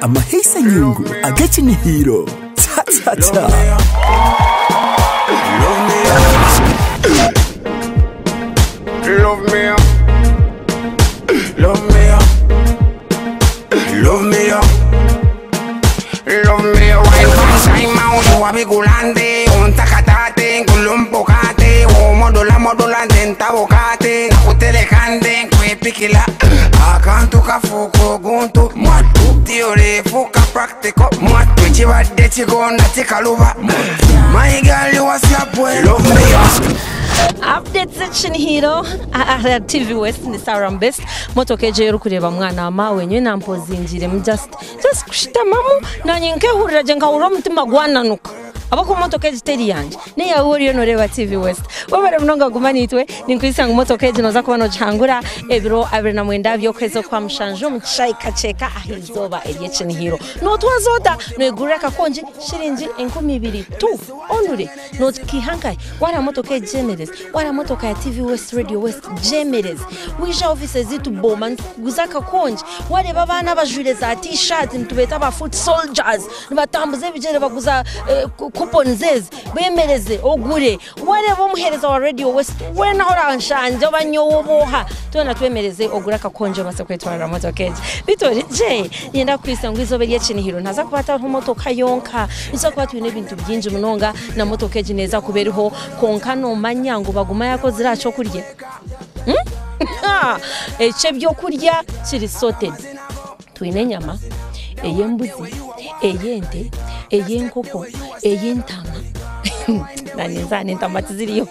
Amaheisa nyungu ag'ekinihiro. Tsa tsa tsa! Love me up. Love me up. Love me up. Love me up. Wine one time out. You a bigulante, un tacatate, kulumpokate, omodola modola ntentabokate, nakutelekande, kwepikila, akantu kafuuka oguntu, mwattu theory fuuka practical, mwattu ekibadde kigonda kikaluba, my girl you was your boy. Love me up. Updates z'ekinihiro aha TV West ni Sarah Best. Motoka egyo ei orikureeba mwana wa maawe nyowe nampozingiremu just just kushutamamu nanye nkehurira gye nkahurira omutima gwananuka. Ahabw'okuba motoka egi teri yangye n'eyaawe oriyo nooreeba TV West. Webare munonga guma naitwe ninkwitsya ngu motoka egi nooza kuba noogihangura ebiro 29 by'okwezi okwa mushanju omu kishaayi Kakyeka aha izooba ery'ekinihiro. Nootwaza ota? Noyegurira akakongi shiringi 2000 tu onure. Nokiiha nkahi? Wareeba motoka egi gyemereze. Wareeba motoka ya TV West, Radio West gyemereze. Waija aha ofiisi zaitu booma nitukuguza akakongi. Wareeba abaana abajwaire za T-shirt nitubeeta ba foot soldiers nibatambuza ebigyere baguza coupons ezi, bemereze ogure. Wareeba omuheereza wa Radio West weena ahu oranshangye oba nyowe oba oha, twena twemereze ogure akakongi obaase kwetwarira motoka egi. Beitu ori gye, niinyenda kukwitsa ngu eizooba ery'ekinihiro nihaza kuba hatariho motoka yonka, nituza kuba twine ebintu bingi munonga na motoka egi neeza kuba eriho kwonka noomanya ngu Baguma yaakozire aha ky'okurya? Eky'ebyokurya kiri sorted. Twine enyama ey'embuzi, ey'ente, ey'enkoko, ey'entaama nanye nzaana entaama tiziriyo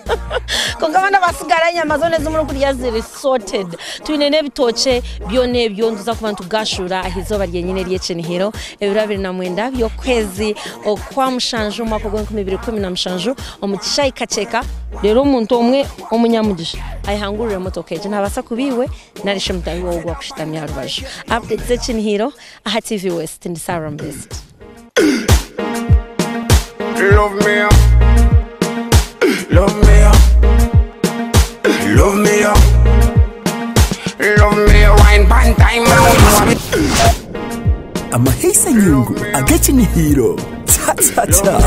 kwonka boona abatsigara enyama zoona ezi murikurya ziri sorted. Twine n'ebitookye byona ebyo nituza kuba nitugashuura aha izooba ryenyine ery'ekinihiro ebiro 29 by'okwezi okwa mushanju omwaka ogw'enkumi ibiri ikumi na mushanju omu kishaayi Kakyeka. Reero omuntu omwe omunyamugisha ayehangurire emotoka egyo. Naabaasa kuba iwe nari shi mutaahi waawe ogu akushutamire aha rubaju. Updates z'ekinihiro aha TV West. Ndi Sarah Best. Love me up. Love me up. Love me up. Love me up. Wine pan time out. Amaheisa nyungu ag'ekinihiro. Tsa tsa tsa!